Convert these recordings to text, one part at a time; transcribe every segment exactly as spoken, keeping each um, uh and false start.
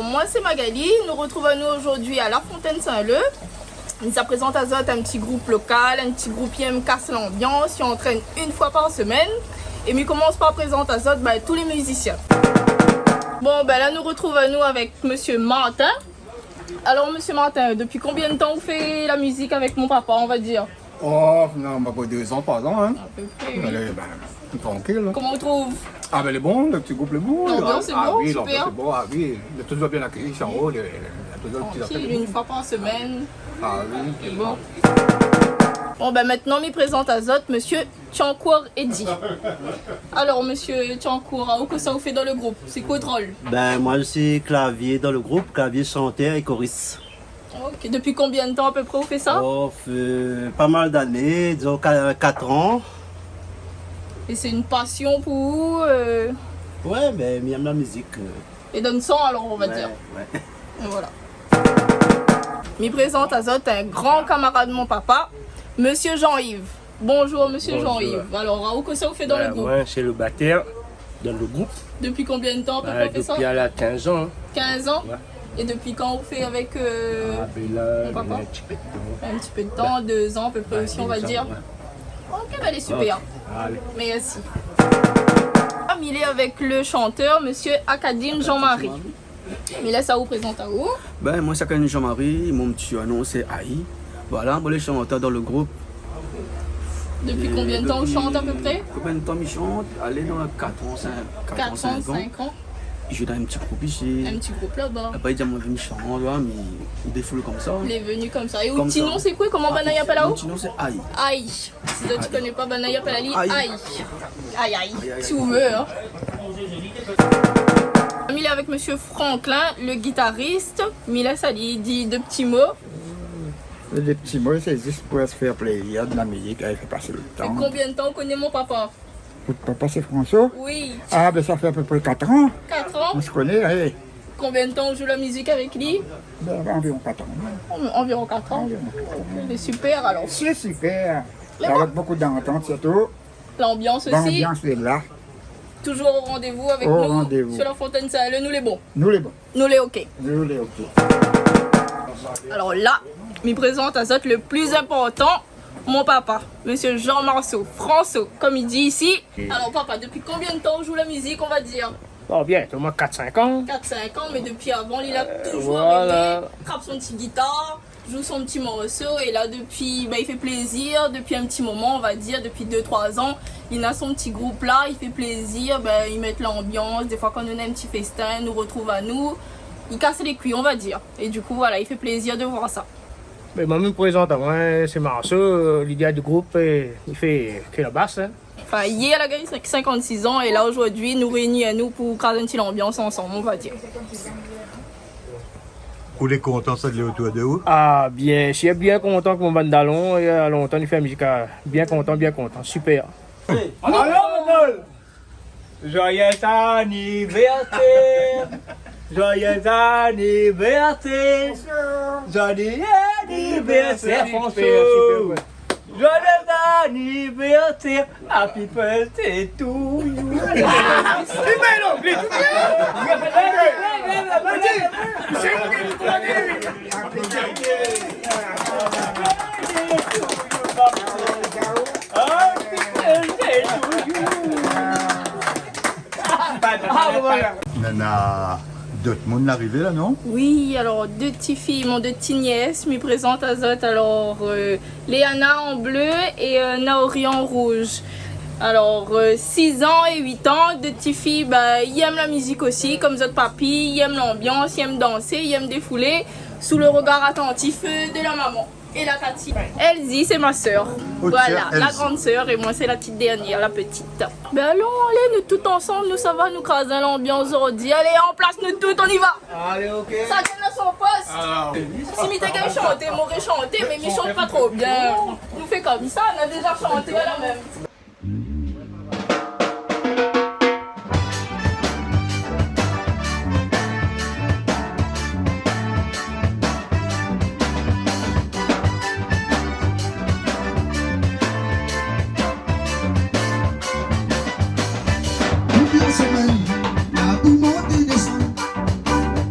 Moin sé Magali, nou retrouv anou zordi a La Fontaine Saint-Leu. Mi sa prézant azot in ti group lokal, in ti group i yèm kas lanbians, i antrenn inn foi par semèn. É mi komans par prézant azot, bin, tout lé mizisien. Bon, bin la, nou retrouv anou avèk mésyé Martin. Alor, mésyé Martin, dopi konbien d'tan ou fé la mizik avèk mon papa, on va dir ? Oh, non, bin, pou dé zan, troi zan, in. A pé pré, oui. Alé, bin, trankil, in. Koman ou trouv ? Ah, bin, lé bon, lo ti group lé bon. Lanbians lé bon, super. Ah oui, lanbians lé bon, ah oui. Lé touzour bien akéyi, sé an-o, lé, lé touzour ti... Trankil, inn foi par semèn. Ah oui. Lé bon. Bon, bin, mintnan, mi prézant azot mésyé Tiancour Eddy. Alor, mésyé Tiancour, aou, kosa ou fé dan lo group ? Sé koi out rol ? Ben, moi, je suis clavier dans le groupe, clavier, chanteur et choriste. Ok, dopi konbien d'tan a pé pré ou fé sa ? Oh, fait pas mal d'années, disons qua-, quatre ans. É sé inn pasion pou ou, euh ? Ouais, ben, mi yèm la mizik, euh. É donn son, alor, on va dir. Ouais, ouais. É voilà. Mi prézant azot in gran kamarad mon papa, mésyé Jean-Yves. Bonjour, mésyé Jean-Yves. Bonjour. Alor, aou, kosa ou fé dan lo group ? Ben, moi, je suis le batteur dans le groupe. Dopi konbien d'tan a pé pré ou fé sa ? Dopi, ala, kinz an, in. Kinz an ? Ouais. É dopi kan ou fé avèk, euh, mon papa ? Ah, ben la, in ti pé d'tan. In ti pé d'tan, dé zan a pé pré osi, on va dir. Ouais, dé zan, ouais. Ok, bin, lé super. Ok, alé. Mèrsi. Ah, mi lé avèk lo shantèr, mésyé Akadine Jean-Marie. Mi lès aou prézant aou. Ben, moin sé Akadine Jean-Marie, mon ti surnom sé Aï. Voilà, moin lé shantèr dan lo group. Dopi konbien d'tan ou shant a pé pré ? Konbien d'tan mi shant ? Alé, dan kat an, sink, kat an, sink an. Kat an, sink an. Mi zoué dan in ti group isi. In ti group laba. Apré, li di amoin, vien shant, voilà, mi, mi défoul konmsa. Lé vni konmsa. É out ti non, sé koi ? Koman banna i apèl aou ? Mon ti non sé Aï. Aï. Si zot i koné pa, banna i apèl ali Aï. Aï. Aï, aï. Aï, aï. Si ou vé, in. Mi lé avèk mésyé Franklin, lo gitaris. Mi lès ali di dé ti mo. Dé ti mo, sé zis pou fé plézir, de la mizik, é fé pas lo tan. É konbien d'tan ou koné mon papa ? Out papa sé François ? Oui. Ah, ben, sa fé a pé pré kat an. Kat an ? On se connaît, ouais. Konbien d'tan ou zoué la mizik avèk li ? Ben, anviron kat an. An-, anviron kat an. Anviron kat an. Sé super, alor. Sé super. Lé bon. Avèk bonpé d'antant, sirtou. Lanbians osi. Lanbians lé la. Touzour o randévou avèk nou. O randévou. Sur La Fontaine Saint-Leu, nou lé bon. Nou lé bon. Nou lé ok. Nou lé ok. Alor la, mi prézant azot lo pli inportan, mon papa, mésyé Jean Marceau, François, konm i di isi. Alor papa, dopi konbien d'tan ou zoué la mizik, on va dir ? Oh, bien, omoin kat, sink an. Kat, sink an, mé dopi avan, li la touzour, euh, voilà, èm trap son ti gitar, zoué son ti morso, é la, dopi, ben, i fé plézir, dopi in ti moman, on va dir, dopi dé, troi zan, li na son ti group la, i fé plézir, ben, i mèt lanbians, défoi, kan nou na in ti féstin, nou retrouv anou, i kas lé kui, on va dir. É du kou, voilà, i fé plézir de voir sa. Ben, moin, mi prézant amoin, sé Marceau, euh, lidèr di group, é li fé ke la bas, in. Anfin, yèr la gingn sink-, sinkant-sis an, é la, zordi, nou réini anou pou kraz in ti lanbians ansanm, on va dir. Ou lé kontan sa d'lé otour de ou ? Ah, bien sir, bien kontan èk mon bann dalon, é, euh, lontan nou fé mizik, euh, bien kontan, bien kontan, super. Alor, Manol ! Joyeux anniversaire ! Joyeux anniversaire ! Joyeux anniversaire, François ! Joyeux anniversaire ! Happy birthday to you ! Happy birthday to you ! Nana dot moun larivé la, non ? Oui, alor, dé ti fiy, mon dé ti nyès, mi prézant azot. Alor, euh, Léana an blé é, euh, Naori an rouz. Alor, euh, sis an é uit an, dé ti fiy, ba, i èm la mizik osi, konm zot papi, i èm lanbians, i èm dansé, i èm défoulé, sou lo regar atantif, euh, de la momon. É la Cathy. Elsie, sé ma sèr. Voilà, la grann sèr é moin, sé la ti dèrnièr, la petite. Ben alon, alé, nou tout ansanm, nou sava, nou kraz in lanbians zordi. Alé, an plas, nou tout, on y va. Alé, ok. Shakinn a son pos. Si mi té gingn shanté, mi noré shanté, mé mi shant pa tro bien. Nou fé konmsa, nou la déza shanté la mèm. Tout la semèn, la pou monté désann,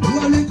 pou alé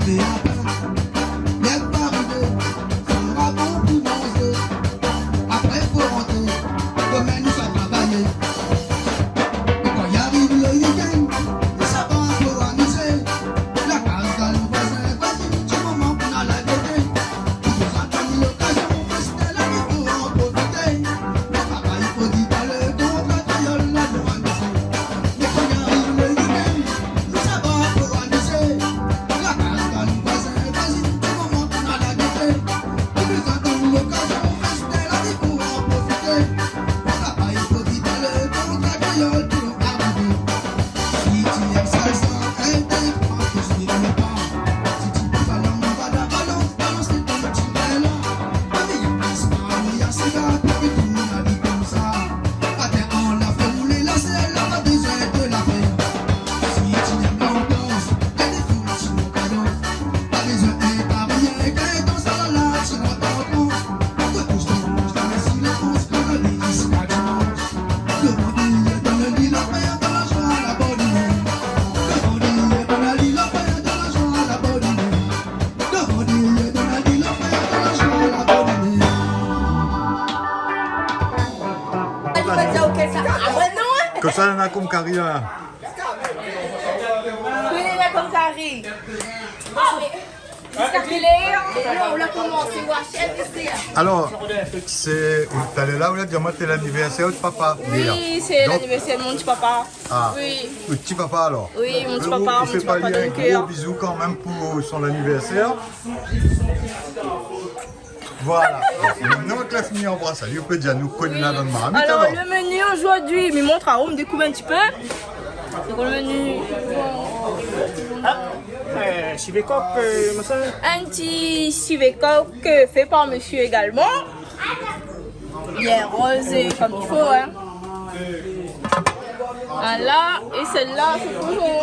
Lèv pa rivé, sa sra bon pou manzé. Apré fo rantré, domin nou sa travay. É kan i ariv le week-end, nou sava in pé amizé. La kaz dan lo voizin, voizine, ti moman pou nou la gété. Tout sa donn lokazion, fé la vi pou an profité. Travay pou di talèr, kontra kréol, la nou amizé. Mé kan i ariv le week-end, nou sava pou amizé. La kaz dan lo voizin, voizine, ti moman pou nou la gété. Tout sa donn lokazion, fé la vi pou an profité. Travay pou di talèr, kontra kréol, pou arivé. Si ti èm salsa, èl té pa posib pa. Si ti pé sa lanba, balans, balans ton ti bèla. Avi, pa mi a séga, pa mi tou la vi konmsa. Atèr an la fé roulé la sèl, la pa bézoin de la pèr. Si ti èm lanbians, èl i fo ti kadans. Pa bézoin èt arien, kan i dans la la, ti rann an trans. Ou pé tous ton bouch, dan le silans, kan la vi ziska dimansh. Domann ali, domann ali la pèr, dan la joi, la bone imèr. Domann ali, domann ali la pèr, dan la joi, la bone imèr. Domann ali, domann ali la pèr, dan la joi, la bone imèr. Ou va dir, OK, sa, ah ouais, non, hein. Kosa néna konm kari la ? Oui, néna konm kari. Ah, mé Ziska kèl èr ? Non, ou la komansé, ou la shèf isi, hein. Alor, sé, ou, talèr la, ou la di amoin té lanivèrsèr out papa, yèr. Oui, sé lanivèrsèr de mon ti papa. Ah. Oui. Out ti papa, alor. Oui, mon ti papa, mon ti papa de kèr. Ou fé pa ali in gro bizou kan mèm pou son lanivèrsèr. Voilà. Non, klèf mi anbras ali, ou pé dir anou kosa néna dan marmit, alor. Alors, le menu aujourd'hui, mi mont aou, mi dékouv in ti pé. Donc, le menu, bon, Euh, sivé kok, euh, machin. Un petit civet coq, euh, fait par monsieur également. Bien rosé comme il faut, hein. Voilà, et celle-là, c'est pour nous.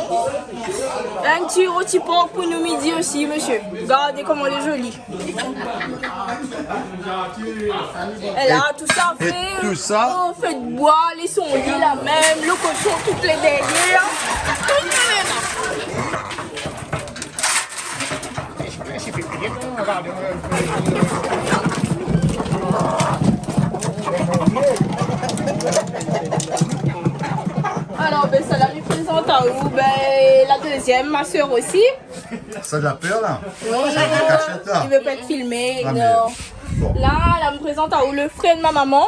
Un petit rôti porc pour nous midi aussi, monsieur. Regardez comment il est joli. É la, tout sa fé o fé d'boi, lé son li la mèm, lo koshon, tout lé dèrièr. Tout lé la. Alor, bin, sa la, mi prézant aou, bin, la dezièm, ma sèr osi. Sa la pèr la ? Non, non, non, non. Kashèt la ? I vé pa èt filmé, non. Ah, mé bon. La, la, mi prézant aou le frèr de ma maman.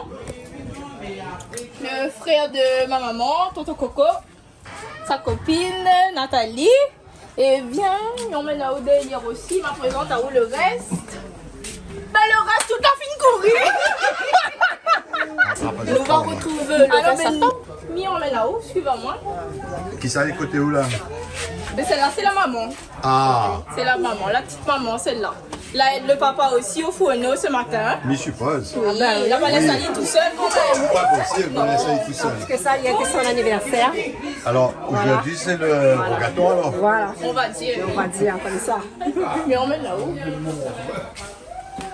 Le frèr de ma maman, tonton Koko, sa kopine, Nathalie. É vien, mi amenn aou dèrièr osi, ma prézant aou le rès. Bin, le rès, tout la fine kouri. Nou va retrouv le rès. Alor, bin, mi amenn aou, suiv amoin. Kisa lé koté ou la ? Bin, sèl-la, sé la maman. Ah. Sé la maman, la petite maman, sèl-la. La èd le papa osi o fourno se matin. Mi sipoz. Ah bin oui, la pa lès ali tousèl kan mèm. Pa posib, pa lès ali tousèl. Parske sa, li lété son anivèrsèr. Alor, zordi sé le gato alor. Voilà. On va dire. On va dire comme ça. Mé ou mèm la, ou ?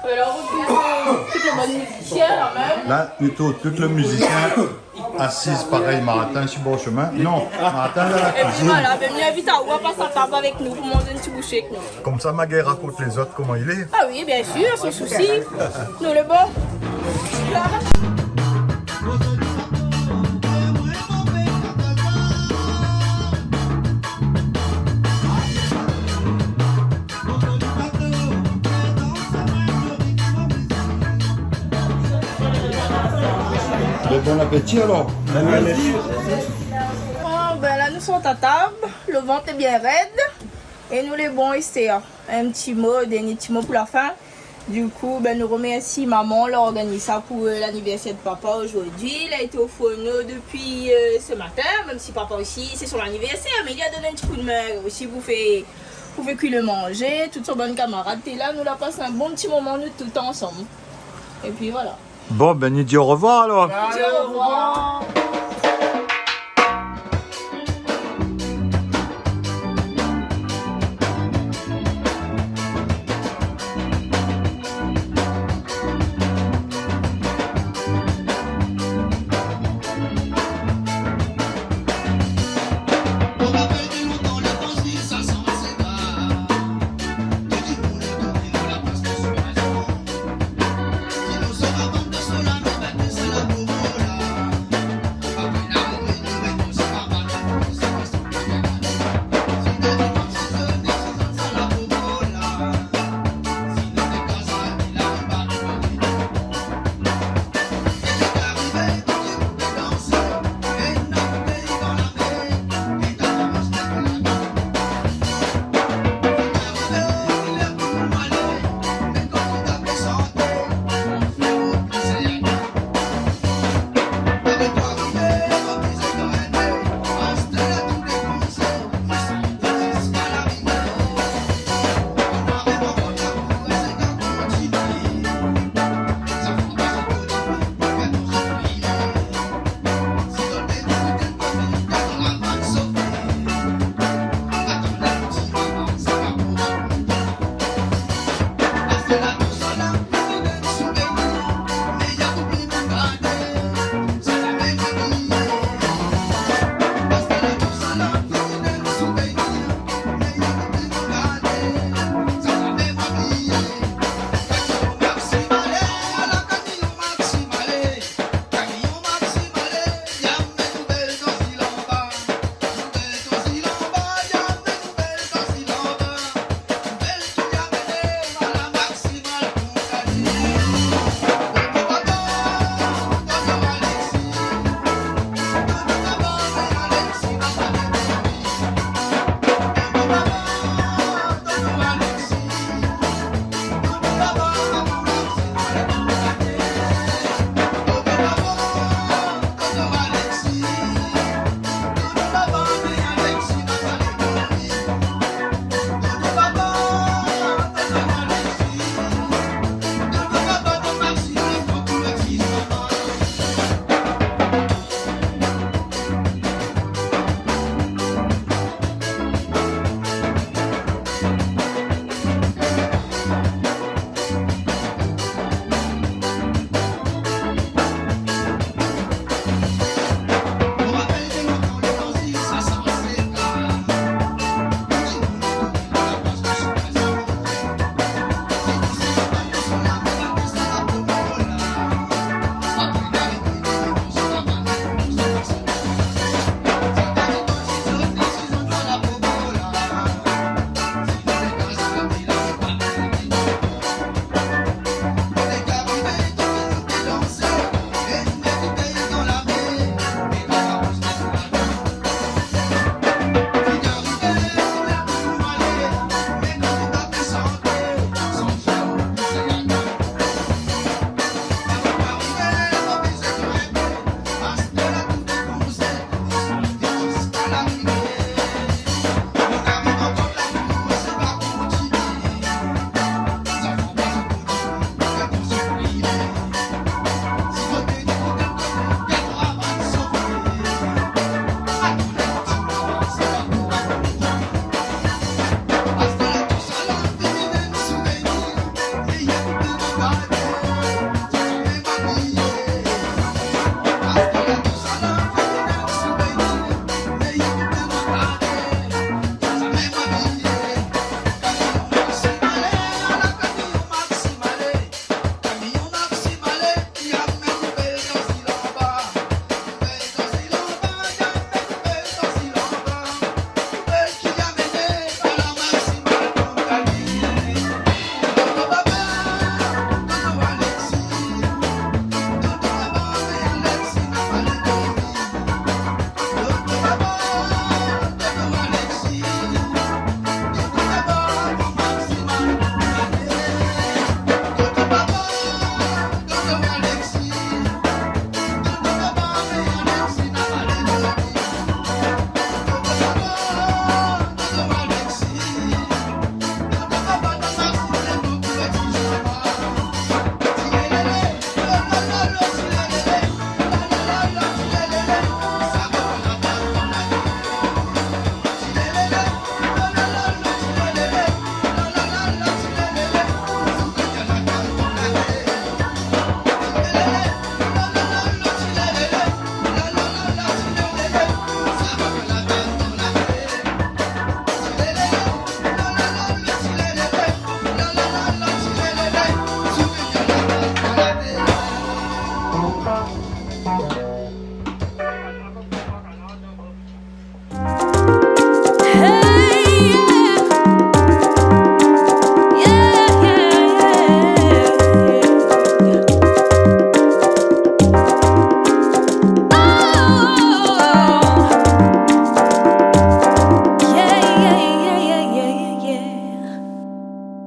Alor, ou trouv tout le bann mizisien la mèm. La, ou trouv tout le mizisien asiz parèy Martin si bor shemin. Non, Martin la, la kuizine. Épi voilà, bin, mi invit aou a pas a tab avèk nou pou manz in ti boushé èk nou. Konmsa, ma gingn rakont lézot koman i lé. Ah oui, bien sûr, sans souci. Nou lé bon. Bon, bon apéti alor. Ah, bin la, nou sort a tab, le vant lé bien rèd, é nou lé bon, Esther. In ti mo, dernié ti mo pou la fin. Du coup, bin, nou remèrsi maman, la organiz sa pou, euh, l'anniversaire de papa aujourd'hui. Il a été au fourneau depuis, euh, ce matin, même si papa aussi, c'est son anniversaire, mais il lui a donné un petit coup de main aussi pour faire, pour faire cuire le manger. Tout son bann kamarad té la, nou la pas in bon ti moman, nou tout ansanm. Et puis voilà. Bon, bin, nou di au revoir alor. Di au revoir.